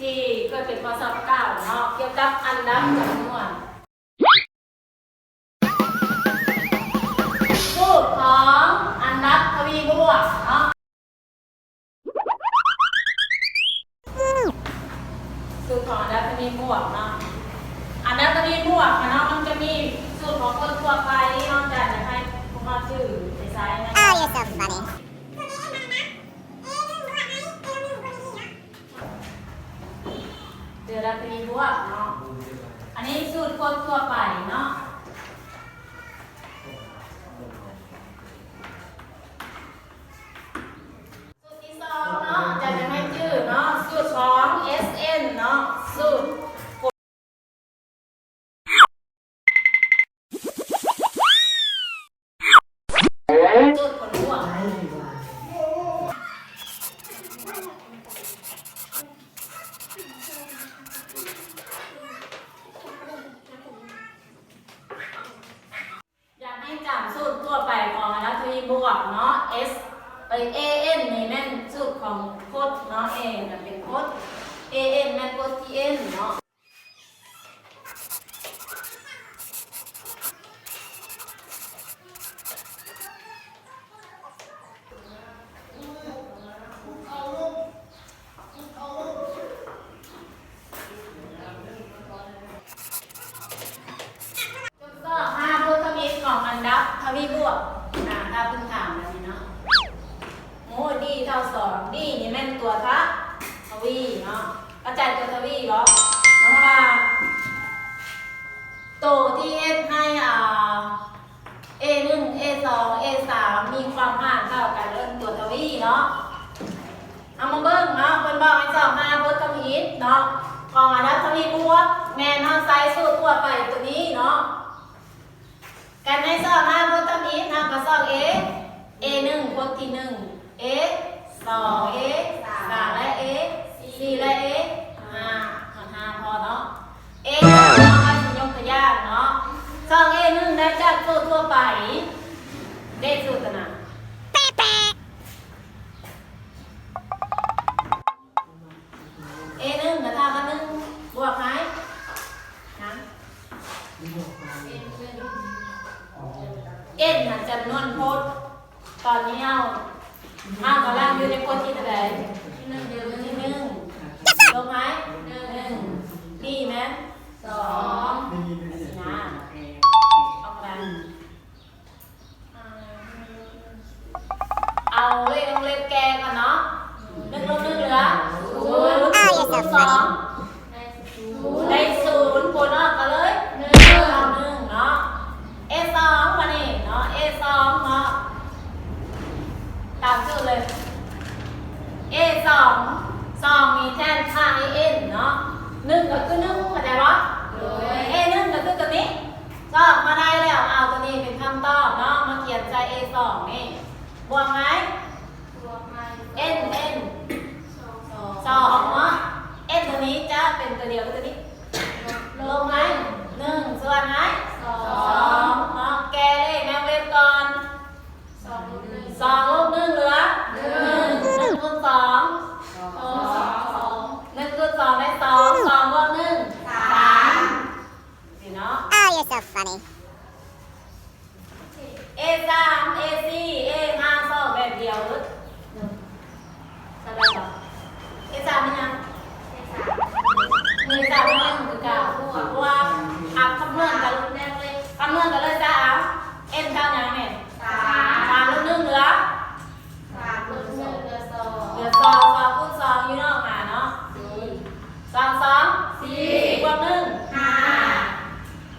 ທີ່ເກີດເປັນຂໍ້ສອບເກົ່າເນາະ ກ່ຽວກັບອັນດັບຈຳນວນ. ສູດຂອງອັນດັບທະວີບວກເນາະ. ສູດຂອງອັນດັບທະວີບວກເນາະ. ອັນດັບທະວີບວກເນາະ ມັນຈະມີສູດຂອງຄົນທົ່ວໄປເນາະ ອາຈານຢາກໃຫ້ພວກເຮົາຈື່ໄປໃຊ້ນະ. Oh, you're so funny. ເດີ ລັດທະວີບວກເນາະ. ອັນນີ້ສູດຄົນທົ່ວໄປເນາະ. ສູດທີສອງເນາະ ຈະໃຫ້ຈື່ເນາະ ສູດຂອງ ເອສ ເອັນ ເນາະ ສູດ ສູດຜົນບວກ. ຢາກໃຫ້ຈຳສູດທົ່ວໄປຂອງອັນດັບທະວີບວກເນາະ ເອສ ເອີຍ ເອ ເອັນ ນີ້ແມ່ນສູດຂອງກົດເນາະ ເອ ນະເປັນກົດ ເອ ເອັນ ແມ່ນກົດທີ ເອັນ ເນາະ. ທົດສອບຫ້າບົດທຳອິດຂອງອັນດັບທະວີບວກ ອາ ຖ້າເພິ່ນຖາມແບບນີ້ເນາະ ໂອ້ ດີເທົ່າສອງ ດີນີ້ແມ່ນຕົວທະ ທະວີເນາະ ເຂົ້າໃຈຕົວທະວີບໍ່? ເພາະວ່າໂຕທີ່ເຮັດໃຫ້ ອາ ເອໜຶ່ງ ເອສອງ ເອສາມ ມີຄວາມຫ່າງເທົ່າກັນ ເອີ້ນຕົວທະວີເນາະ. ເຮົາມາເບິ່ງເນາະ ເພິ່ນບອກໃຫ້ຊອກຫາບົດທຳອິດເນາະ ຂອງອັນດັບທະວີບວກ ແມ່ນເຮົາໃຊ້ສູດທົ່ວໄປຕົວນີ້ເນາະ. ການໃຫ້ຊອກຫາບົດທຳອິດ ເຮົາກໍຊອກເອ ເອໜຶ່ງ ບົດທີໜຶ່ງ ເອສອງ ເອສາມ ແລະ ເອສີ່ ແລະ ເອຫ້າ ຫາ ຫາພໍເນາະ. ເອ ເຮົາຊິຍົກຕົວຢ່າງເນາະ ຊອກເອໜຶ່ງໄດ້ຈາກສູດທົ່ວໄປ ເດ ສູດນະ ເອໜຶ່ງກະເທົ່າກັບໜຶ່ງ ບວກໃຫ້ຫຍັງ? ເອັນຫັ້ນຈຳນວນພົດ. ຕອນນີ້ເຮົາ ເຮົາກຳລັງຢູ່ໃນບົດທີເທົ່າໃດ? ທີໜຶ່ງ ລົບໃຫ້ໜຶ່ງ ດີແມ່ນສອງ ອອກມາ ເອົາເລກວົງເລັບແກ້ກ່ອນເນາະ ໜຶ່ງລົບໜຶ່ງເຫຼືອສູນ ຄູນສອງ ໄດ້ສູນ ຄູນອອກກໍເລີຍໜຶ່ງ ໜຶ່ງເນາະ. ເອສອງ ບາດນີ້ເນາະ ເອສອງເນາະ ຕາມຊື່ເລີຍ ເອສອງ ສອງນີ້ແທນຄ່າໃຫ້ເອັນເນາະ ໜຶ່ງກໍຄືໜຶ່ງ ເຂົ້າໃຈບໍ່? ໂດຍ ເອໜຶ່ງກໍຄືຕົວນີ້ ຊອກມາໄດ້ແລ້ວ ເອົາຕົວນີ້ເປັນຄຳຕອບເນາະ ມາຂຽນໃສ່ເອສອງນີ້ ບວກໃຫ້ ເອັນ ເອັນ ສອງເນາະ ເອັນຕົວນີ້ຈະເປັນຕົວດຽວກັບຕົວນີ້ ລົບໃຫ້ໜຶ່ງ ສ່ວນໃຫ້ສອງເນາະ ແກ້ເລກໃນວົງເລັບກ່ອນ ສອງລົບໜຶ່ງເຫຼືອໜຶ່ງ ໜຶ່ງຄູນສອງ ໜຶ່ງຄູນສອງໄດ້ສອງ ສອງບວກໜຶ່ງ ສາມ ຊີ້ເນາະ. Oh, you're so funny. ເອສາມ ເອສີ່ ເອຫ້າ ຊອກແບບດຽວເລີຍ ເຂົ້າໃຈບໍ່? ເອສາມແມ່ນຫຍັງ? ເອສາມແມ່ນໜຶ່ງຄືເກົ່າ ເພາະວ່າ ອາ ຄຳນວນກັນ ຄຳນວນກັນເລີຍຊະ ເອົາ ເອັນເທົ່າຫຍັງແມ່? ສາມ ສາມລົບໜຶ່ງເຫຼືອ ສາມລົບໜຶ່ງເຫຼືອສອງ ເຫຼືອສອງ ສອງຄູນສອງຢູ່ນອກຫາເນາະ ສອງ ສອງ ສີ່ ບວກໜຶ່ງ ຫ້າ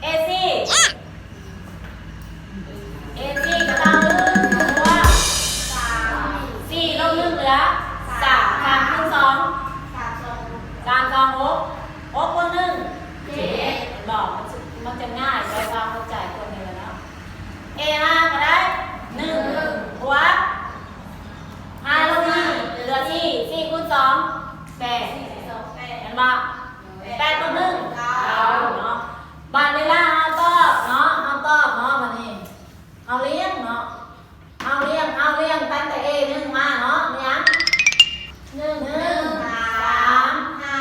ເອສີ່ ເອສີ່ກໍເທົ່າກັບ ສາມ ສີ່ລົບໜຶ່ງເຫຼືອສາມ ສາມຄູນສອງ ສາມສອງຫົກ ຫົກບວກໜຶ່ງ ເຈັດ ເຫັນບໍ່? ມັນຈະ ມັນຈະງ່າຍ ແຕ່ວ່າເຂົ້າໃຈຄົນນີ້ແຫຼະເນາະ ເອຫ້າກໍໄດ້ໜຶ່ງ ບວກ ຫ້າລົບໜຶ່ງເຫຼືອສີ່ ສີ່ຄູນສອງ ແປດ ແມ່ນບໍ່? ແປດບວກໜຶ່ງ ເກົ້າເນາະ ບາດເວລາເຮົາຕອບເນາະ ເຮົາຕອບເນາະ ບາດນີ້ ເຮົາລຽງເນາະ ເຮົາລຽງ ເຮົາລຽງຕັ້ງແຕ່ເອໜຶ່ງມາເນາະ ມີຫຍັງ? ໜຶ່ງ ໜຶ່ງ ສາມ ຫ້າ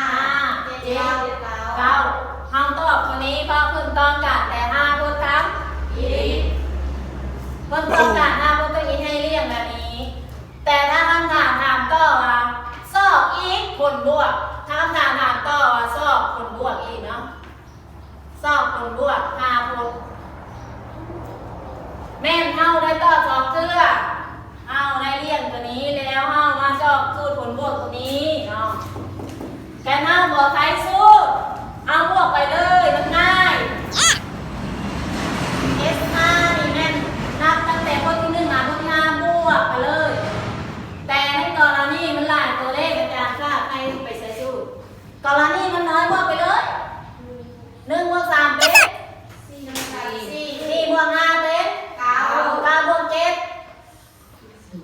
ບວກ ຖ້າຄຳຖາມຖາມຕໍ່ວ່າຊອກຜົນບວກອີກເນາະ ຊອກຜົນບວກຫາຜົນ ແມ່ນເຮົາໄດ້ຕອບສອງເທື່ອ ເຮົາໄດ້ລຽນຕົວນີ້ແລ້ວ ເຮົາມາຊອກສູດຜົນບວກຕົວນີ້ເນາະ ແຕ່ເຮົາບໍ່ໃຊ້ສູດ ເຮົາບວກໄປເລີຍ ມັນງ່າຍ ເອສຫ້ານີ້ແມ່ນນັບຕັ້ງແຕ່ບົດທີໜຶ່ງມາບົດທີຫ້າ ບວກໄປເລີຍ ແຕ່ໃນກໍລະນີມັນຫຼາຍຕົວເລກ ອາຈານຝາກໃຫ້ໄປໃຊ້ສູດ ກໍລະນີມັນນ້ອຍ ບວກໄປເລີຍ ໜຶ່ງບວກສາມເປັນ ສີ່ ສີ່ບວກຫ້າເປັນ ເກົ້າ ເກົ້າບວກເຈັດ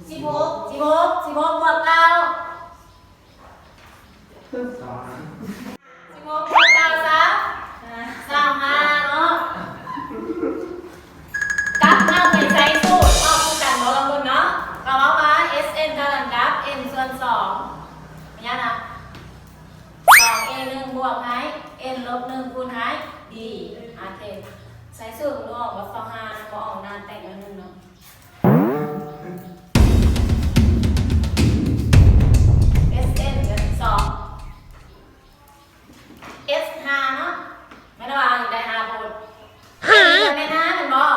ສິບຫົກ ສິບຫົກ ສິບຫົກບວກເກົ້າ ສິບຫົກບວກເກົ້າ ຊາວ ຊາວຫ້າເນາະ ກັບເຮົາໄປໃຊ້ສູດອອກຄືກັນບໍ່ລອງເບິ່ງເນາະ ເຂົາເວົ້າວ່າ ເອສເອັນ ເທົ່າກັນກັບ ເອັນ ສ່ວນສອງ ເປັນຫຍັງນະ ສອງເອໜຶ່ງ ບວກໃຫ້ ເອັນລົບໜຶ່ງ ຄູນໃຫ້ ດີ ໂອເຄ ໃຊ້ສູດມັນອອກວ່າ ຊາວຫ້າ ບໍ່ອອກໜ້າແຕກໜ້ອຍໜຶ່ງເນາະ ເອສເອັນ ເປັນສອງ ເອສຫ້າເນາະ ແມ່ນວ່າໄດ້ຫ້າໂພດ ແມ່ນຫ້າແມ່ນບໍ່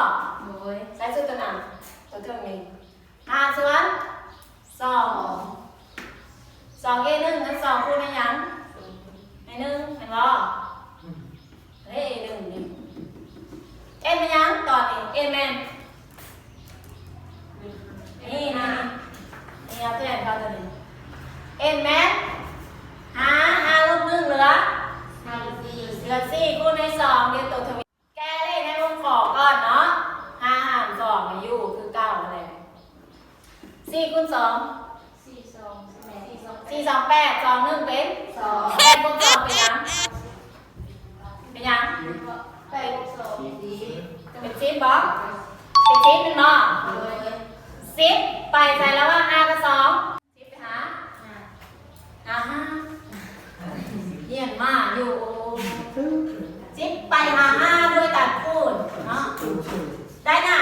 ໂດຍ ໃຊ້ສູດຕົວນັ້ນ ຕົວເທິງນີ້ ຫ້າສ່ວນສອງ ສອງເອໜຶ່ງ ອັນສອງຄູນໃຫ້ຫຍັງ ໃຫ້ໜຶ່ງແມ່ນບໍ່ ເອີ ເອໜຶ່ງນີ້ ເອັນແມ່ນຫຍັງ ຕອນນີ້ ເອັນແມ່ນ ນີ້ ນີ້ ນີ້ ນີ້ ເອົາແທນເຂົາຕົວນີ້ ເອັນແມ່ນ ຫ້າ ຫ້າລົບໜຶ່ງ ເຫຼືອ ເຫຼືອສີ່ ຄູນໃຫ້ສອງ ດຽວໂຕທະວີ ແກ້ເລກໃນວົງຂໍກ່ອນເນາະ ຫ້າຫານສອງຢູ່ຄືເກົ່າຫັ້ນແຫຼະ ສີ່ຄູນສອງ ສີ່ສອງ ສີ່ສອງແປດ ສອງໜຶ່ງເປັນ ສອງ ແປດບວກສອງເປັນຫຍັງ ເປັນຫຍັງ ແປດບວກສອງ ເປັນສິບບໍ່ ເປັນສິບແມ່ນບໍ່ ສິບ ໄປໃສ່ລະຫວ່າງຫ້າກັບສອງ ສິບໄປຫາ ຫາຫ້າ ຮຽນມາຢູ່ ສິບໄປຫາຫ້າໂດຍການຄູນເນາະ ໄດ້ນະ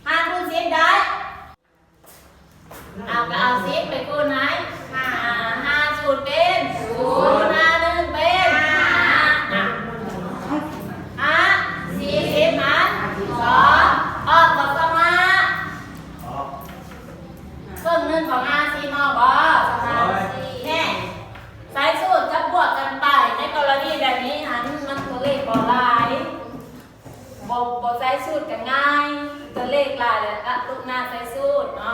ຫ້າຄູນສິບໄດ້ ເອົາ ກໍເອົາສິບໄປຄູນໃຫ້ຫ້າ ຫ້າສູນເປັນສູນ ຫ້າໜຶ່ງເປັນຫ້າ ຫ້າສີ່ສິບຫານສອງ ອອກບໍ່ຊາວຫ້າ ເຄິ່ງໜຶ່ງຂອງຫ້າສິບອອກບໍ່ ຊາວຫ້າ ແນ່ ໃຊ້ສູດກັບບວກກັນໄປ ໃນກໍລະນີແບບນີ້ຫັ້ນ ມັນຕົວເລກບໍ່ຫຼາຍ ບໍ່ ບໍ່ໃຊ້ສູດກໍງ່າຍ ຕົວເລກຫຼາຍແລ້ວກະລຸກໜ້າໃຊ້ສູດເນາະ.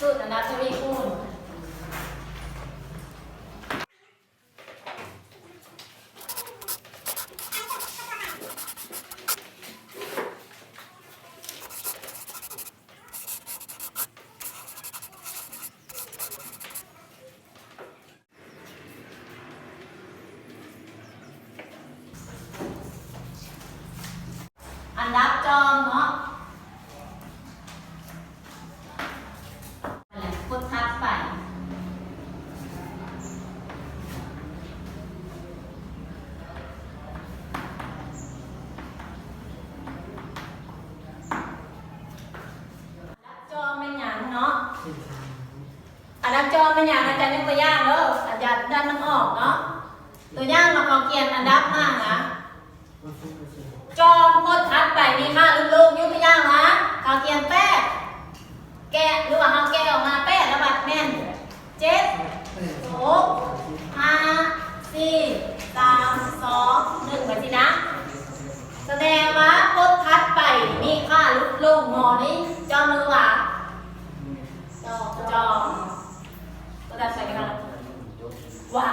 ສູດອັນດັບທະວີຄູນ ອັນດັບຈອມເນາະ ແລະ ກົດຖັດໄປ ອັນດັບຈອມແມ່ນຫຍັງເນາະ? ອັນດັບຈອມແມ່ນຫຍັງ? ອາຈານຍົກຕົວຢ່າງເດີ ອາຈານດັນມັນອອກເນາະ ຕົວຢ່າງມາ ເຂົາຂຽນອັນດັບມານະ ຈອມຄົນຖັດໄປມີຄ່າຫຼຸດລົງ ຍົກຕົວຢ່າງວ່າ ເຂົາຂຽນແປດ ແກະ ຫຼືວ່າເຮົາແກະອອກມາແປດ ລະບັດແມ່ນເຈັດ ຫົກ ຫ້າ ສີ່ ສາມ ສອງ ໜຶ່ງ ແບບຊີ້ນະ ສະແດງວ່າຄົນຖັດໄປມີຄ່າຫຼຸດລົງ ໝໍນີ້ຈອມ ຫຼືວ່າ ຈອມ ຕົວຖັດໄປມີຄ່າ ວ່າ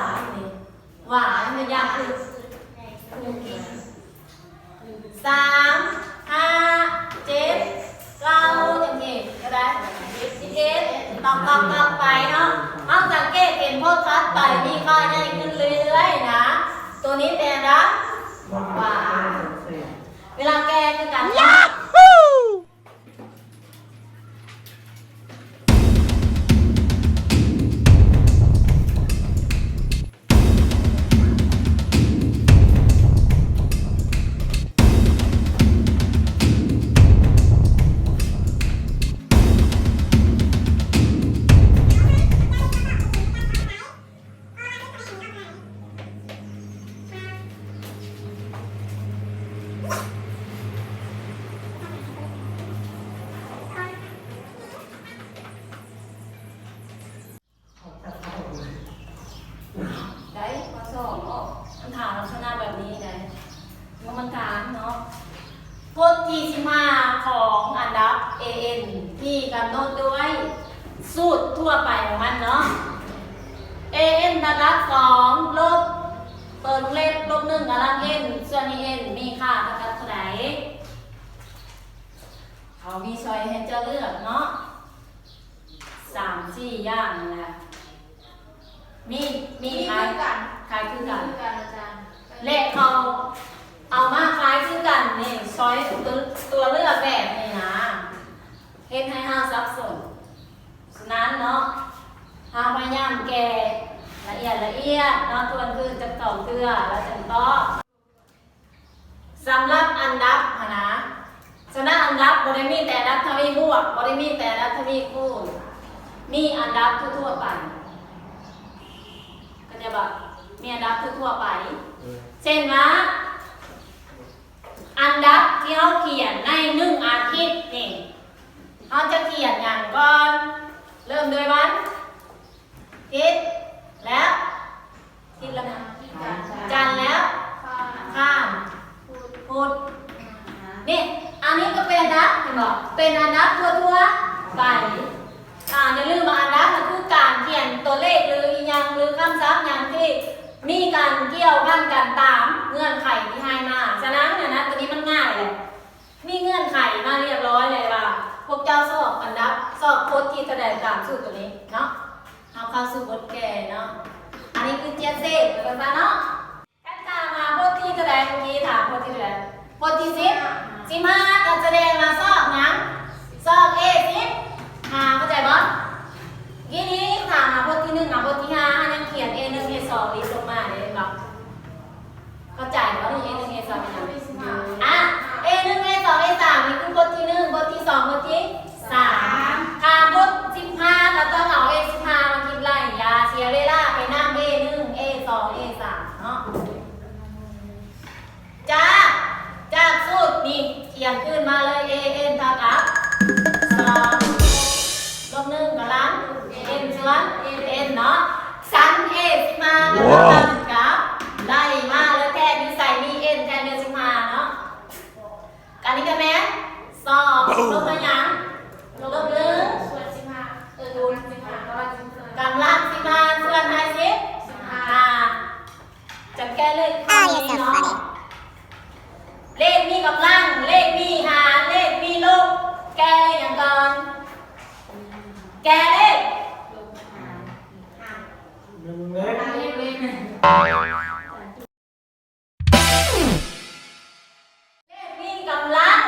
ວ່າ ມັນຍາກຄື ສາມ ຫ້າ ເຈັດ ເກົ້າ ຈັ່ງຊີ້ກໍໄດ້ ສິບເອັດ ຕອກໆໆໄປເນາະ ເຮົາສັງເກດເຫັນໂພດຖັດໄປມີຄ່າໃຫຍ່ຂຶ້ນເລື້ອຍໆນະ ໂຕນີ້ແປວ່າ ວ່າ ເວລາແກ້ຄືກັນ. ສອງອອກ ມັນຖາມລັກສະນະແບບນີ້ໄດ໋ ມັນຖາມເນາະ. ກົດທີສິບຫ້າຂອງອັນດັບ ເອເອັນ ທີ່ກຳນົດດ້ວຍສູດທົ່ວໄປຂອງມັນເນາະ. ເອເອັນ ເທົ່າກັບສອງ ລົບ ເປີດວົງເລັບ ລົບໜຶ່ງກຳລັງເອັນ ສ່ວນ ເອເອັນ ມີຄ່າເທົ່າກັບເທົ່າໃດ? ເຂົາມີຊ້ອຍໃຫ້ເຈົ້າເລືອກເນາະ ສາມສີ່ຢ່າງນັ້ນແຫຼະ. ມີ ມີ ມີຄືກັນ ຄ້າຍຄືກັນ ມີຄືກັນອາຈານ ແລະ ເຂົາເອົາມາຄ້າຍຄືກັນນີ້ ຊ້ອຍ ຕົວ ຕົວເລືອກແບບນີ້ນະ ເຮັດໃຫ້ເຮົາສັບສົນ. ສະນັ້ນເນາະ ເຮົາພະຍາຍາມແກ້ລະອຽດລະອຽດເນາະ ທວນຄືນຈັກສອງເທື່ອ ແລ້ວຈຶ່ງຕອບ. ສຳລັບອັນດັບຫັ້ນນະ ສຳລັບອັນດັບບໍ່ໄດ້ມີແຕ່ອັນດັບທະວີບວກ ບໍ່ໄດ້ມີແຕ່ອັນດັບທະວີຄູນ ມີອັນດັບທົ່ວໆໄປ ເຂົ້າໃຈບໍ່? ມີອັນດັບທົ່ວໆໄປ ເອີ ເຊັ່ນວ່າ ອັນດັບທີ່ເຮົາຂຽນໃນໜຶ່ງອາທິດນີ້ ເຮົາຈະຂຽນຫຍັງກ່ອນ? ເລີ່ມດ້ວຍວັນ ທິດ ແລ້ວ ທິດແລ້ວນະ ຈັນ ແລ້ວ ອັງຄານ ພຸດ ນີ້ ອັນນີ້ກໍເປັນອັນດັບ ເຫັນບໍ່? ເປັນອັນດັບທົ່ວໆໄປ. ອາ ຢ່າລືມວ່າອັນດັບມັນຄືການຂຽນຕົວເລກ ຫຼື ອີ່ຫຍັງ ຫຼື ຄຳສັບຫຍັງທີ່ມີການກ່ຽວພັນກັນຕາມເງື່ອນໄຂທີ່ໃຫ້ມາ. ສະນັ້ນນະ ຕົວນີ້ມັນງ່າຍແຫຼະ. ມີເງື່ອນໄຂມາຮຽບຮ້ອຍແລ້ວວ່າ ພວກເຈົ້າສອບອັນດັບ ສອບຄົດທີເທົ່າໃດຕາມສູດຕົວນີ້ເນາະ. ເຮົາເຂົ້າສູ່ບົດແກ້ເນາະ. ອັນນີ້ຄືຈຽດເສດວ່າຊັ້ນເນາະ. ຄັນຖາມຫາຄົດທີເທົ່າໃດ ເມື່ອກີ້ຖາມຄົດທີເທົ່າໃດ? ຄົດທີສິບ ສິບຫ້າ ກໍສະແດງວ່າສອບຫຍັງ? ສອບເອສິບຫ້າ ເຂົ້າໃຈບໍ່? ກີ້ນີ້ຖາມຫາຄົດທີໜຶ່ງ ຫາຄົດທີຫ້າ ເຮົາຍັງຂຽນເອໜຶ່ງ ເອສອງ ລິດລົງມາເດ້ ເຫັນບໍ່? ເຂົ້າໃຈບໍ່? ເອໜຶ່ງ ເອສອງ ເອສາມ ອ່ະ ເອໜຶ່ງ ເອສອງ ເອສາມ ນີ້ຄືບົດທີໜຶ່ງ ບົດທີສອງ ບົດທີສາມ ຖ້າບົດສິບຫ້າ ກໍຕ້ອງເອົາເອສິບຫ້າມາຄິດໄລ່ ຢ່າເສຍເວລາໄປນຳເອໜຶ່ງ ເອສອງ ເອສາມ ເນາະ. ຈາກ ຈາກສູດນີ້ຂຽນຂຶ້ນມາເລີຍ ເອເອັນ ເທົ່າກັບ ສອງ ລົບໜຶ່ງກຳລັງ ເອັນ ສ່ວນ ເອັນ ເນາະ. ສັນ ເອສິບຫ້າ ກໍເທົ່າກັນກັບ ໄລ່ມາເລີຍ ແທນຢູ່ໃສ ມີ ເອັນ ແທນຢູ່ສິບຫ້າເນາະ. ອັນນີ້ກໍແມ່ນ ສອງ ລົບມາຫຍັງ? ລົບໜຶ່ງ ສ່ວນສິບຫ້າ ເອີ ກຳລັງສິບຫ້າ ກຳລັງສິບຫ້າ ສ່ວນໃຫ້ສິບຫ້າ ຈະແກ້ເລີຍ ເນາະ. ເລກມີກຳລັງ ເລກມີຫານ ເລກມີລົບ ແກ້ເລີຍຫຍັງກ່ອນ? ແກ້ເລີຍ ເລກມີກຳລັງ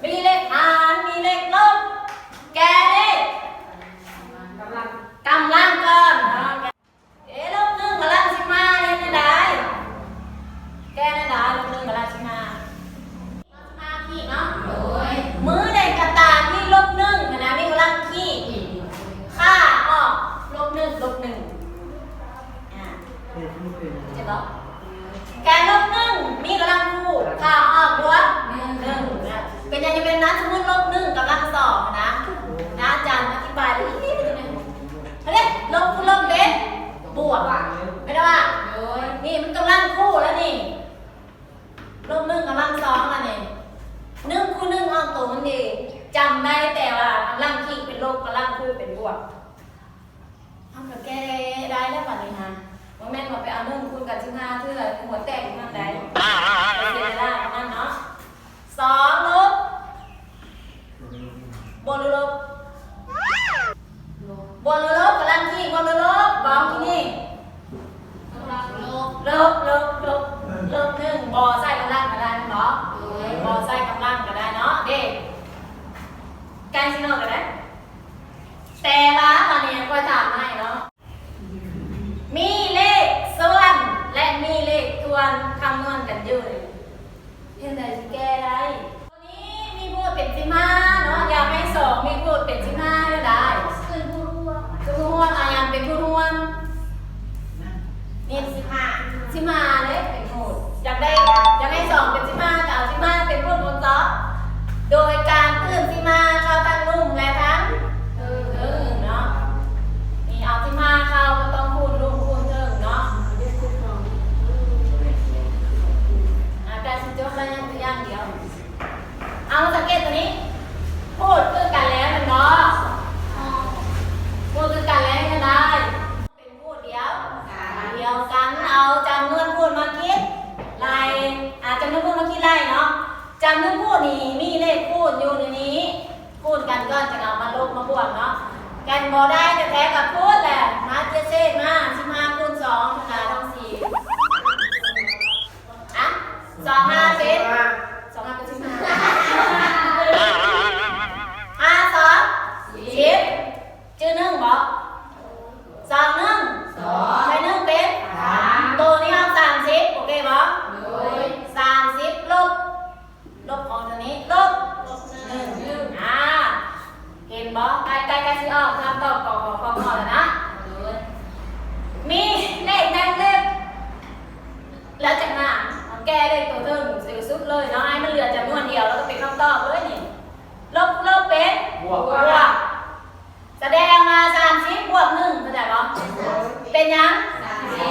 ມີເລກຫານ ມີເລກລົບ ແກ້ເລກ ກຳລັງ ກຳລັງກ່ອນເນາະ. ເອ ລົບໜຶ່ງກຳລັງສິບຫ້າ ເຮັດແນວໃດ? ແກ້ແນວໃດ? ລົບໜຶ່ງກຳລັງສິບຫ້າ ສິບຫ້າ ຂີດເນາະ. ໂດຍ ມື້ໃດກໍຕາມທີ່ລົບໜຶ່ງຫັ້ນນະ ມີກຳລັງຂີດ ຄ່າອອກ ລົບໜຶ່ງ ລົບໜຶ່ງ ອ່າ ເຮັດບໍ່ເປັນ ເຈັບບໍ່? ການລົບໜຶ່ງມີກຳລັງຄູນ ຄ່າອອກບວກໜຶ່ງນະ. ເປັນຫຍັງຈະເປັນນະ? ສົມມຸດລົບໜຶ່ງກຳລັງສອງນະ ນະ ອາຈານອະທິບາຍລະອຽດເລີຍ. ເຮົາເດ້ ລົບຄູນລົບເປັນບວກ ແມ່ນບໍ່? ໂດຍ ນີ້ມັນກຳລັງຄູນແລ້ວນີ້ ລົບໜຶ່ງກຳລັງສອງລະນີ້ ໜຶ່ງຄູນໜຶ່ງອອກໂຕມັນເອງ ຈຳໄດ້ແຕ່ວ່າກຳລັງຂີດເປັນລົບ ກຳລັງຄູນເປັນບວກ. ເຮົາກໍແກ້ໄດ້ແລ້ວບັດນີ້ຫາ ບໍ່ແມ່ນວ່າໄປເອົາໜຶ່ງຄູນກັບສິບຫ້າເທື່ອ ຫົວແຕກຢູ່ຫັ້ນໃດ໋ ໄປເສຍເວລາກັບມັນເນາະ. ສອງລົບ ບວກຫຼືລົບ? ບວກຫຼືລົບ? ກຳລັງຂີດບວກຫຼືລົບ? ບອກທີ່ນີ້ ລົບ ລົບ ລົບ ລົບໜຶ່ງ ບໍ່ໃສ່ກຳລັງກໍໄດ້ແມ່ນບໍ່? ບໍ່ໃສ່ກຳລັງກໍໄດ້ເນາະ ເດ້ ໃກ້ຊິນອນກໍໄດ້. ແຕ່ວ່າບາດນີ້ຂ້ອຍຖາມໃໝ່ເນາະ ມີເລກສ່ວນ ແລະ ມີເລກທວນຄຳນວນກັນຢູ່ ເຮັດໃດຊິແກ້ໄດ້? ຕົວນີ້ມີບວກເປັນສິບຫ້າເນາະ ຢາກໃຫ້ສອງມີບວກເປັນສິບຫ້າ ເຮັດໃດ? ຂຶ້ນພູດຮ່ວມ ຂຶ້ນພູດຮ່ວມ ອາ ຫຍັງເປັນພູດຮ່ວມ? ນີ້ສິບຫ້າ ສິບຫ້າເດ້ເປັນພູດ ຢາກໄດ້ ຢາກໃຫ້ສອງເປັນສິບຫ້າ ກໍເອົາສິບຫ້າເປັນພູດບົນເຈາະ ໂດຍການຂຶ້ນສິບຫ້າເຂົ້າທັງລຸ່ມ ແລະ ທັງເທິງເນາະ. ນີ້ເອົາສິບຫ້າເຂົ້າກໍຕ້ອງຄູນລຸ່ມຄູນເທິງເນາະ. ຕາມໜຶ່ງຄູນນີ້ມີເລກຄູນຢູ່ໃນນີ້ ຄູນກັນກ່ອນ ຈັ່ງເອົາມາລົບມາບວກເນາະ. ກັນບໍ່ໄດ້ແທ້ໆກໍຄູນແຫຼະ ມາເຈັດເສດມາ ສິບຫ້າຄູນສອງ ເວລາຕ້ອງສີ່ ອ່ະ ສອງຫ້າເປັນ ສອງຫ້າເປັນສິບຫ້າ ຫ້າສອງສິບ ຈື່ໜຶ່ງບໍ່? ສອງໜຶ່ງສອງ ໃສ່ໜຶ່ງເປັນສາມ ໂຕນີ້ອອກສາມສິບ ໂອເຄບໍ່? ໂດຍ ສາມສິບລົບ ລົບຂອງໂຕນີ້ ລົບໜຶ່ງ ອ່າ ເຫັນບໍ່? ໃກ້ ໃກ້ ໃກ້ຊິອອກຄຳຕອບ ກ ຂ ຄ ງ ແລ້ວນະ. ໂດຍ ມີເລກນັ້ນເລກ ແລ້ວຈາກນັ້ນແກ້ເລກໂຕເທິງສຸດເລີຍເນາະ ໃຫ້ມັນເຫຼືອຈຳນວນດຽວ ແລ້ວກໍເປັນຄຳຕອບເລີຍນີ້. ລົບ ລົບເປັນບວກ ບວກ ສະແດງວ່າສາມສິບບວກໜຶ່ງ ເຂົ້າໃຈບໍ່? ເປັນຫຍັງ?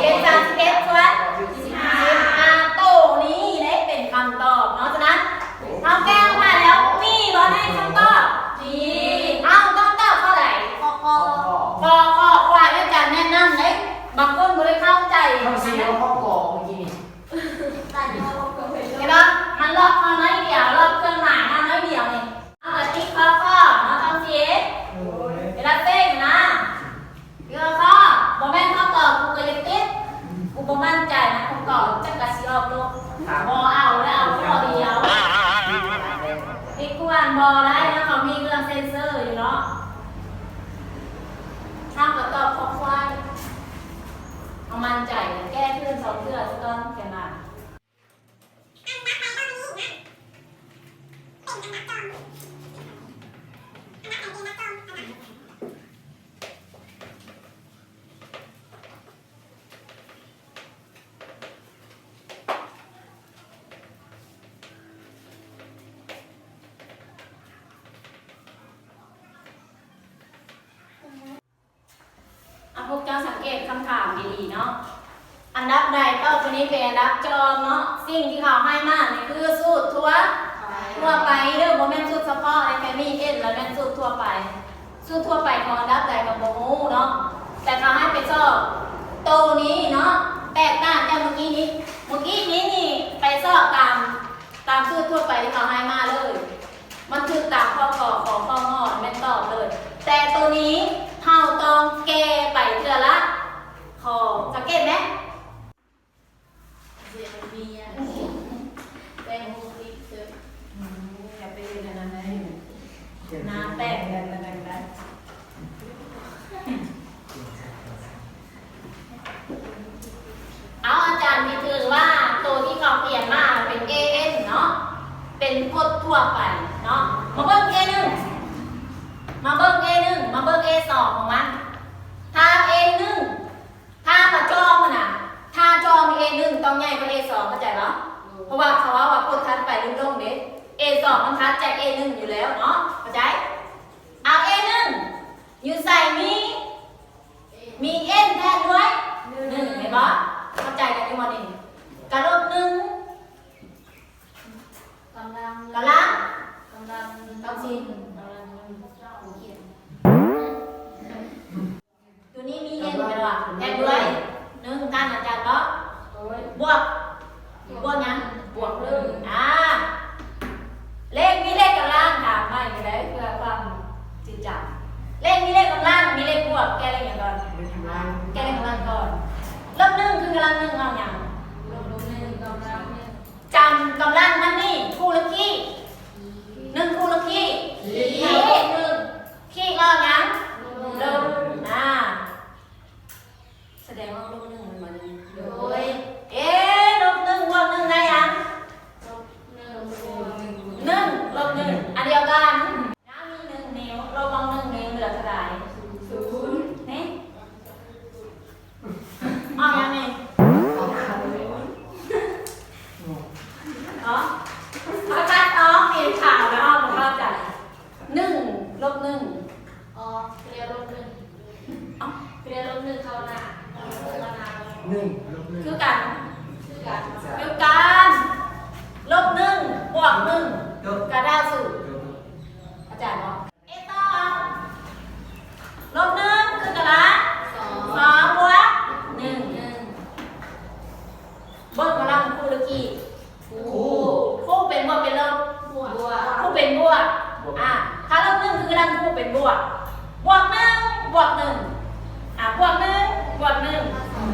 ເປັນສາມສິບເອັດ ສ່ວນສິບຫ້າ ໂຕນີ້ເດ້ເປັນຄຳຕອບເນາະ. ສະນັ້ນ ເຮົາແກ້ອອກມາແລ້ວ ມີບໍ່ໃນຄຳຕອບ? ມີ. ເຮົາຕ້ອງຕອບຂໍ້ໃດ? ຂໍ້ ຂໍ້ ຂໍ້ ຂໍ້ ອາຈານແນະນຳເດ້ ບາງຄົນບໍ່ໄດ້ເຂົ້າໃຈ. ເຮົາຊິເອົາຂໍ້ ຂໍ້ ເມື່ອກີ້ນີ້ ເຫັນບໍ່? ມັນລອກເຮົາໜ້ອຍດຽວ ລອກເຄື່ອງໝາຍເຮົາໜ້ອຍດຽວນີ້. ເຮົາກໍຕິດຂໍ້ ຂໍ້ ເນາະ ຕ້ອງຊິ ໂດຍ ເວລາເສັງນະ ຄືຂໍ້ ບໍ່ແມ່ນຄຳຕອບ ກູກໍຢາກຕິດ ກູບໍ່ໝັ້ນໃຈນະ ຄຳຕອບ ຈັກກະຊິອອກໂລດ ບໍ່ເອົາແລ້ວ ເອົາຂໍ້ດຽວ. ຕິດກວນບໍ່ໄດ້ນະ ເຂົາມີເຄື່ອງເຊັນເຊີຢູ່ເນາະ. ເຮົາກໍຕອບຂໍ້ຄວາຍ ເຮົາໝັ້ນໃຈ ແກ້ຄືນສອງເທື່ອຊະກ່ອນ ແຄ່ນັ້ນ. ອາ ພວກເຈົ້າສັງເກດຄຳຖາມດີໆເນາະ. ອັນດັບໃດ? ຕອບໂຕນີ້ເປັນອັນດັບຈອມເນາະ. ສິ່ງທີ່ເຂົາໃຫ້ມານີ້ຄືສູດທົ່ວ ທົ່ວໄປເດີ ບໍ່ແມ່ນສູດສະເພາະໃນແຄມີ N ລະແມ່ນສູດທົ່ວໄປ. ສູດທົ່ວໄປຂອງອັນດັບໃດກໍບໍ່ຮູ້ເນາະ ແຕ່ເຂົາໃຫ້ໄປຊອກໂຕນີ້ເນາະ. ແຕກຕ່າງຈາກມື້ກີ້ນີ້ ມື້ກີ້ນີ້ນີ້ໄປຊອກຕາມ ຕາມສູດທົ່ວໄປທີ່ເຂົາໃຫ້ມາເລີຍ. ມັນຖືກຕາມຂໍ້ ຂ ຂ ຄ ງ ແມ່ນຕອບເລີຍ. ແຕ່ໂຕນີ້ເຮົາຕ້ອງແກ້ໄປເທື່ອລະຂໍ້. ສັງເກດໄໝ? ແປ້ງ ອືມ ຢ່າໄປເຮັດອັນນັ້ນເລີຍ ໜ້າແຕກແລ້ວ ແລ້ວ ແລ້ວ. ເອົາ ອາຈານນີ້ຖືວ່າໂຕທີ່ເຂົາຂຽນມາເປັນ ເອເອັນ ເນາະ ເປັນກົດທົ່ວໄປເນາະ. ມາເບິ່ງ ເອໜຶ່ງ ມາເບິ່ງ ເອໜຶ່ງ ມາເບິ່ງ ເອສອງ ຂອງມັນ. ຖ້າ ເອໜຶ່ງ ຖ້າມາຈອມຫັ້ນນະ ຖ້າຈອມ ເອໜຶ່ງ ຕ້ອງໃຫຍ່ກວ່າ ເອສອງ ເຂົ້າໃຈບໍ່? ເພາະວ່າເຂົາເວົ້າວ່າກົດຖັດໄປຫຼຸດລົງເດ້. ເອສອງ ມັນຖັດຈາກ ເອໜຶ່ງ ຢູ່ແລ້ວເນາະ ເຂົ້າໃຈ? ເອົາ ເອໜຶ່ງ ຢູ່ໃສ ມີ ມີ N ແທນດ້ວຍ ໜຶ່ງ ເຫັນບໍ່? ເຂົ້າໃຈກັນຢູ່ບໍ່ນີ້? ກະລົບໜຶ່ງ ກຳລັງ ກຳລັງ ກຳລັງ ຕ້ອງຊິ ກຳລັງ ໂຕນີ້ມີ N ແມ່ນບໍ່? ແທນດ້ວຍ ໜຶ່ງ ທ່ານອາຈານເນາະ. ໂດຍ ບວກ ບວກຫຍັງ? ບວກໜຶ່ງ. ອ່າ ເລກມີເລກກຳລັງ ຖາມໃໝ່ກໍໄດ້ ເພື່ອຄວາມຈິງຈັງ. ເລກມີເລກກຳລັງ ມີເລກບວກ ແກ້ເລກຫຍັງກ່ອນ? ເລກກຳລັງ ແກ້ເລກກຳລັງກ່ອນ. ລົບໜຶ່ງ ຄືກຳລັງໜຶ່ງ ເອົາຫຍັງ? ລົບໜຶ່ງ ກຳລັງໜຶ່ງ. ຈຳກຳລັງມັນນີ້ ຄູ່ລະຄີ ໜຶ່ງຄູ່ລະຄີ ຄີ ເອ ໜຶ່ງ ຄີອອກຫຍັງ? ລົບໜຶ່ງ. ອ່າ ສະແດງວ່າລົບໜຶ່ງແມ່ນບໍ່ນີ້? ໂດຍ ເອ ລົບໜຶ່ງບວກໜຶ່ງໄດ້ຫຍັງ? ລົບໜຶ່ງ ໜຶ່ງ ລົບໜຶ່ງ ອັນດຽວກັນ. ນ້ຳມີໜຶ່ງນິ້ວ ລົບອອກໜຶ່ງນິ້ວ ເຫຼືອເທົ່າໃດ? ສູນ ນີ້ ອອກຫຍັງນີ້? ອໍ ເຂົາຕັດອອກ ເຫັນຂາວແລ້ວເຮົາບໍ່ເຂົ້າໃຈ. ໜຶ່ງລົບໜຶ່ງ ອໍ ເປັນລົບໜຶ່ງ ເອົ້າ ເປັນລົບໜຶ່ງເຂົ້າໜ້າ ເຂົ້າໜ້າ ໜຶ່ງລົບໜຶ່ງ ຄືກັນ ຄືກັນ ຄືກັນ. ລົບໜຶ່ງບວກໜຶ່ງ ລົບ ກະເທົ່າສູນ ລົບ ເຂົ້າໃຈບໍ່? ເອຕໍ່ ລົບໜຶ່ງຄືກຳລັງ ສອງ ສອງບວກໜຶ່ງ ໜຶ່ງ. ເບິ່ງກຳລັງຄູ່ຫຼືຄີ ຄູ່ ຄູ່ເປັນບວກເປັນລົບ?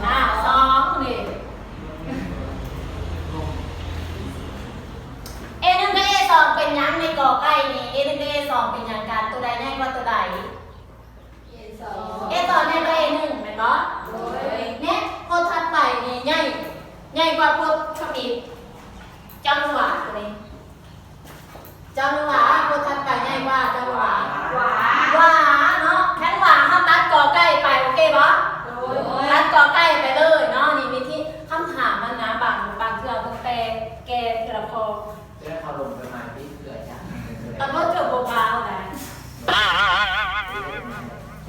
ອ່າ ສອງນີ້ ເອໜຶ່ງກັບເອສອງເປັນຫຍັງໃນກອໄກ່ນີ້? ເອໜຶ່ງກັບເອສອງເປັນຫຍັງກັນ? ໂຕໃດໃຫຍ່ກວ່າໂຕໃດ? ເອສອງ ເອສອງໃຫຍ່ກວ່າເອໜຶ່ງແມ່ນບໍ່? ໂດຍ ແນະ ພົດຖັດໄປນີ້ໃຫຍ່ ໃຫຍ່ກວ່າພົດທຳອິດ. ເຈົ້າຮູ້ຫວາໂຕນີ້? ເຈົ້າຮູ້ຫວາ ບົດຖັດໄປໃຫຍ່ກວ່າ ເຈົ້າຮູ້ຫວາ ຫວາ ຫວາເນາະ. ຄັນຫວາເຮົາຕັດກອໄກ່ໄປ ໂອເຄບໍ່? ໂດຍ ຕັດກອໄກ່ໄປເລີຍເນາະ. ນີ້ວິທີ ຄຳຖາມມັນນະ ບາງ ບາງເທື່ອເພິ່ນແປ ແກ້ເທື່ອລະຂໍ້ ແຕ່ເຂົາລົງໄປໃໝ່ຕິເທື່ອຈາກ ຕຳຫຼວດເທື່ອບໍ່ພາວໄດ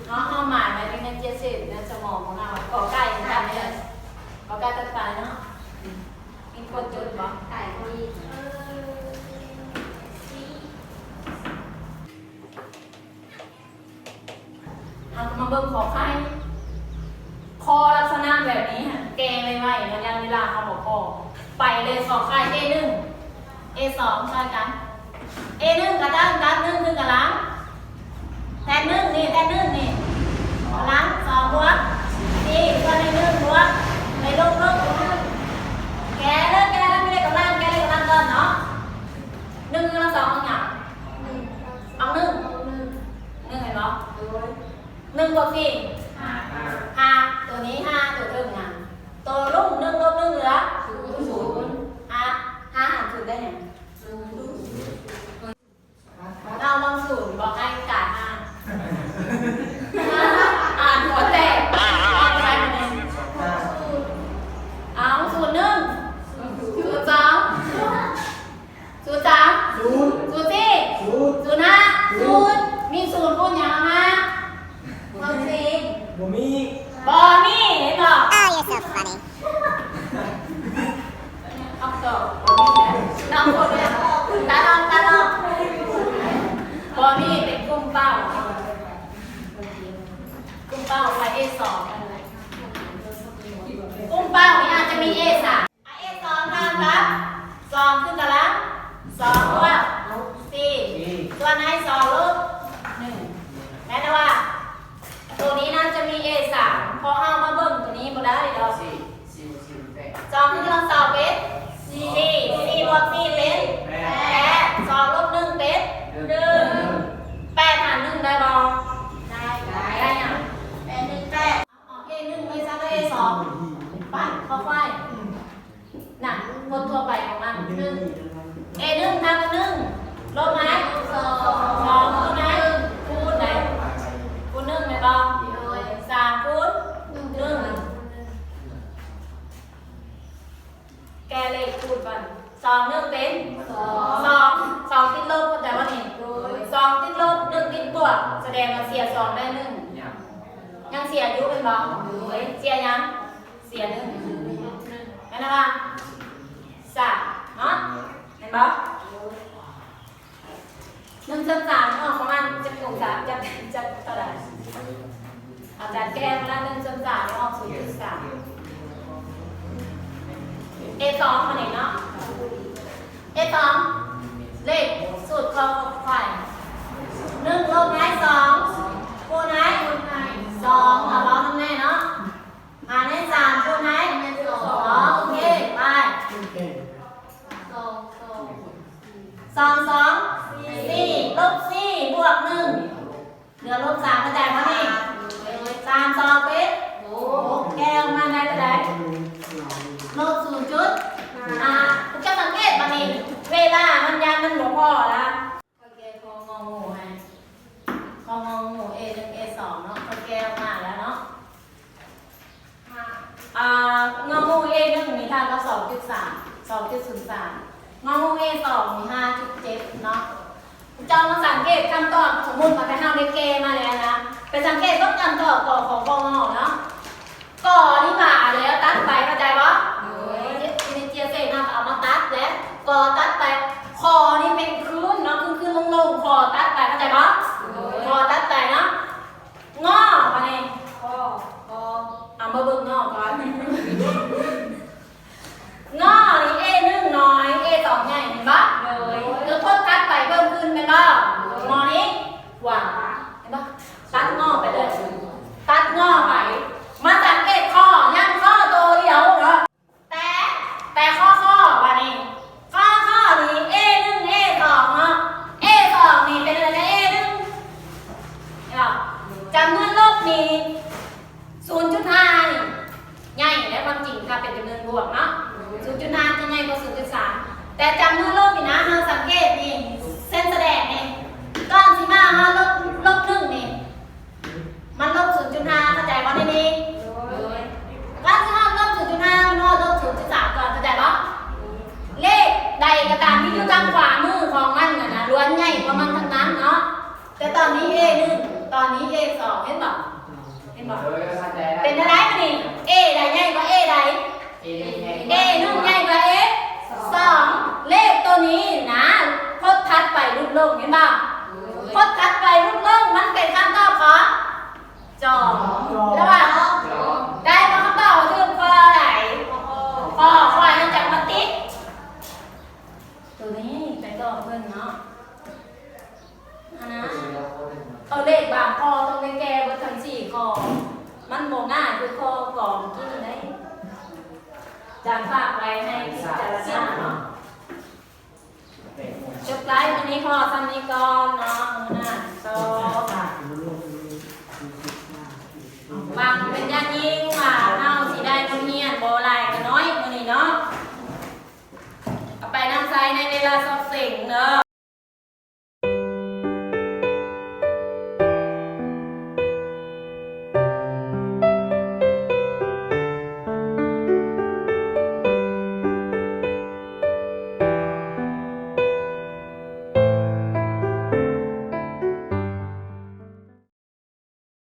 ເນາະ. ເຮົາໝາຍໄວ້ໃນເຈັດເສັ້ນໃນສະໝອງຂອງເຮົາ ກອໄກ່ຕັດໄປເລີຍ ກອໄກ່ຕັດໄປເນາະ. ມີຄົນຈົດບໍ່? ໄກ່ກໍມີ ເອີ ເຮົາກໍມາເບິ່ງຂໍໄຂ່ ຂໍ້ລັກສະນະແບບນີ້ຫັ້ນ ແກ້ໄວໆເນາະ ຢ້ານເວລາເຮົາບໍ່ພໍ. ໄປເລີຍ ຂໍໄຂ່ ເອໜຶ່ງ ເອສອງ ຊ່ອຍກັນ. ເອໜຶ່ງ ກະຕັ້ງກັບ ໜຶ່ງ ຄືກຳລັງ ແທນ ໜຶ່ງ ນີ້ ແທນ ໜຶ່ງ ນີ້ ກຳລັງ ສອງ ບວກ ສີ່ ສ່ວນໃຫ້ ໜຶ່ງ ບວກ ໃຫ້ລົບ ລົບ ແກ້ເລີຍ ແກ້ເລີຍ ມີເລກກຳລັງ ແກ້ເລກກຳລັງກ່ອນເນາະ. ໜຶ່ງ ກຳລັງສອງ ເອົາຫຍັງ? ເອົາ ໜຶ່ງ ໜຶ່ງ ເຫັນບໍ່? ໂດຍ ໜຶ່ງ ບວກ ສີ່ ຫ້າ ໂຕນີ້ ຫ້າ ໂຕເທິງຫຍັງ? ໂຕລຸ່ມ ໜຶ່ງ ລົບ ໜຶ່ງ ເຫຼືອ ສູນ ສູນ ຫ້າ ຫ້າຫານສູນໄດ້ຫຍັງ? ເອົາລອງສູນບອກໃຫ້ກາຍມາ ອ່ານຫົວແຕກ ເອົາ ສູນໜຶ່ງ ສູນສອງ ສູນສາມ ສູນ ສູນສີ່ ສູນ ສູນຫ້າ ສູນ ມີສູນຄູນຫຍັງອອກມາ? ຄວາມຈິງ ບໍ່ມີ ບໍ່ມີ ເຫັນບໍ່? Oh, you're so funny. ຄຳຕອບບໍ່ມີແລ້ວ ນ້ອງຄົນເນີ້ຍ ຕາລອງ ຕາລອງ ບໍ່ມີເປັນກຸ່ມເປົ້າ ກຸ່ມເປົ້າໄປເອສອງ ກຸ່ມເປົ້ານີ້ອາດຈະມີເອສາມ ເອສອງເທົ່າກັບ ສອງ ຄືກຳລັງ ສອງ ບວກ ສີ່ ສ່ວນໃຫ້ ສອງ ລົບ ໜຶ່ງ ແມ່ນວ່າ ໂຕນີ້ໜ້າຈະມີເອສາມ ເພາະເຮົາມາເບິ່ງໂຕນີ້ບໍ່ໄດ້ດອກ ສອງ ຄືກຳລັງ ສອງ ເປັນ ສີ່ ສີ່ ບວກ ສີ່ ເປັນ ແປດ ສອງ ລົບ ໜຶ່ງ ເປັນ ໜຶ່ງ ແປດ ຫານ ໜຶ່ງ ໄດ້ບໍ່? ໄດ້ ໄດ້ຫຍັງ? ແປດ ໜຶ່ງ ແປດ ເອໜຶ່ງ ເອສອງ ເອສອງ ໄປ ເຂົ້າໄປ ນະ ບົດທົ່ວໄປຂອງມັນ ໜຶ່ງ ເອໜຶ່ງ ເທົ່າກັບ ໜຶ່ງ ລົບໃຫ້ ສອງ ຄູນໃຫ້ ຄູນໃດ ຄູນ ໜຶ່ງ ແມ່ນບໍ່? ໂດຍ ສາມ ຄູນ ໜຶ່ງ ແກ້ເລກຄູນກ່ອນ ສອງ ໜຶ່ງ ເປັນ ສອງ ສອງ ສອງ ຕິດລົບ ເຂົ້າໃຈບໍ່ນີ້? ໂດຍ ສອງ ຕິດລົບ ໜຶ່ງ ຕິດບວກ ສະແດງວ່າເສຍສອງ ໄດ້ ໜຶ່ງ ຍັງເສຍຢູ່ແມ່ນບໍ່? ໂດຍ ເສຍຫຍັງ? ເສຍ ໜຶ່ງ ແມ່ນບໍ່? ສາມ ເນາະ ແມ່ນບໍ່? ໜຶ່ງສ່ວນສາມອອກປະມານຈັກອົງສາ? ຈັກ ຈັກເທົ່າໃດ? ອາຈານແກ້ມາແລ້ວ ໜຶ່ງສ່ວນສາມອອກ ສູນຈຸດສາມ ເອສອງ ມານີ້ເນາະ ເອສອງ ເລກສູດຄອຄວາຍ ໜຶ່ງ ລົບໃຫ້ ສອງ ຄູນໃຫ້ ສອງ ເອົາເວົ້ານຳແນ່ເນາະ ຫານໃຫ້ ສາມ ຄູນໃຫ້ ສອງ ໂອເຄ ໄປ ສອງ ສອງ ສອງ ສີ່ ລົບ ສີ່ ບວກ ໜຶ່ງ ເຫຼືອ ລົບ ສາມ ເຂົ້າໃຈບໍ່ນີ້? ສາມ ສອງ ເປັນ ຫົກ ແກ້ອອກມາໄດ້ເທົ່າໃດ? ລົບ ສູນຈຸດຫ້າ ພວກເຈົ້າສັງເກດບັດນີ້ ເວລາມັນ ຢ້ານມັນບໍ່ພໍລະ ຂ້ອຍແກ້ຂໍ້ງໍງູໃຫ້ ຂໍ້ງໍງູ ເອໜຶ່ງ ເອສອງ ເນາະ ຂ້ອຍແກ້ອອກມາແລ້ວເນາະ ອ່າ ງໍງູ ເອໜຶ່ງ ນີ້ເທົ່າກັບ ສອງຈຸດສາມ ສອງຈຸດສູນສາມ ງໍງູ ເອສອງ ນີ້ ຫ້າຈຸດເຈັດ ເນາະ ເຈົ້າມາສັງເກດຄຳຕອບ ສົມມຸດວ່າແຕ່ເຮົາໄດ້ແກ້ມາແລ້ວນະ ໄປສັງເກດເບິ່ງຄຳຕອບ ກ ຂ ຄ ງ ເນາະ ກນີ້ມາແລ້ວ ຕັດໄປ ເຂົ້າໃຈບໍ່? ໂດຍ ທີ່ເຈຍເສນເຮົາກໍເອົາມາຕັດແລ້ວ ກ ຕັດໄປ ຂ ນີ້ເປັນຄືນເນາະ ຄືນໆລົງໆ ຂ ຕັດໄປ ເຂົ້າໃຈບໍ່? ໂດຍ ຂ ຕັດໄປເນາະ ງໍ ບາດນີ້ ງໍ ເອົາມາເບິ່ງງໍກ່ອນ ງໍນີ້ ເອໜຶ່ງນ້ອຍ ເອສອງໃຫຍ່ ແມ່ນບໍ່? ໂດຍ ຄືພົດຖັດໄປເພີ່ມຂຶ້ນແມ່ນບໍ່? ໂດຍ ງໍນີ້ ຂວາ ເຫັນບໍ່? ຕັດງໍໄປເລີຍ ຕັດງໍໄປ ມາສັງເກດ ຂ ຍັງ ຖ້າເປັນຈຳນວນບວກເນາະ ສູນຈຸດຫ້າຈະໃຫຍ່ກວ່າສູນຈຸດສາມ ແຕ່ຈຳນວນລົບນີ້ນະ ເຮົາສັງເກດນີ້ ເສັ້ນສະແດງນີ້ ກ່ອນຊິມາເຮົາລົບ ລົບໜຶ່ງນີ້ ມັນລົບສູນຈຸດຫ້າ ເຂົ້າໃຈບໍ່ໃນນີ້? ໂດຍ ກ່ອນຊິຮອດລົບສູນຈຸດຫ້າ ມັນຮອດລົບສູນຈຸດສາມກ່ອນ ເຂົ້າໃຈບໍ່? ເລກໃດກໍຕາມທີ່ຢູ່ທາງຂວາມືຂອງມັນນະ ນະ ລ້ວນໃຫຍ່ກວ່າມັນທັງນັ້ນເນາະ. ແຕ່ຕອນນີ້ A ໜຶ່ງ ຕອນນີ້ A ສອງ ເຫັນບໍ່? ເຫັນບໍ່? ໂດຍ ເຂົ້າໃຈແລ້ວ ເປັນຈັ່ງໃດບັດນີ້? A ໃດໃຫຍ່ກວ່າ A ໃດ? A ໜຶ່ງໃຫຍ່ກວ່າ A ສອງ ເລກໂຕນີ້ນະ ພົດຖັດໄປຫຼຸດລົງ ເຫັນບໍ່? ພົດຖັດໄປຫຼຸດລົງ ມັນເປັນຄຳຕອບຂອງ ຈອມ ແລ້ວວ່າ ໄດ້ຄຳຕອບຖືກຂໍ້ໃດ? ຂໍ້ ຂໍ້ ຂ້ອຍຈະມາຕິດໂຕນີ້ໄປຕອບເພິ່ນເນາະ. ອັນນະ ເອົາເລກບາງຂໍ້ຕ້ອງໄດ້ແກ້ເບິດທັງສີ່ຂໍ້ ມັນບໍ່ງ່າຍຄືຂໍ້ກອງກີ້ໃດ. ຈານຝາກໄວ້ໃຫ້ພິຈາລະນາເນາະ. ຈົບໄລຟ໌ມື້ນີ້ພໍສ່ຳນີ້ກ່ອນເນາະ ມື້ໜ້າຕໍ່. ຫວັງເປັນຢ່າງຍິ່ງວ່າເຮົາຊິໄດ້ບົດຮຽນບໍ່ຫຼາຍກໍໜ້ອຍມື້ນີ້ເນາະ. ເອົາໄປນຳໃຊ້ໃນເວລາສອບເສັງເດີ.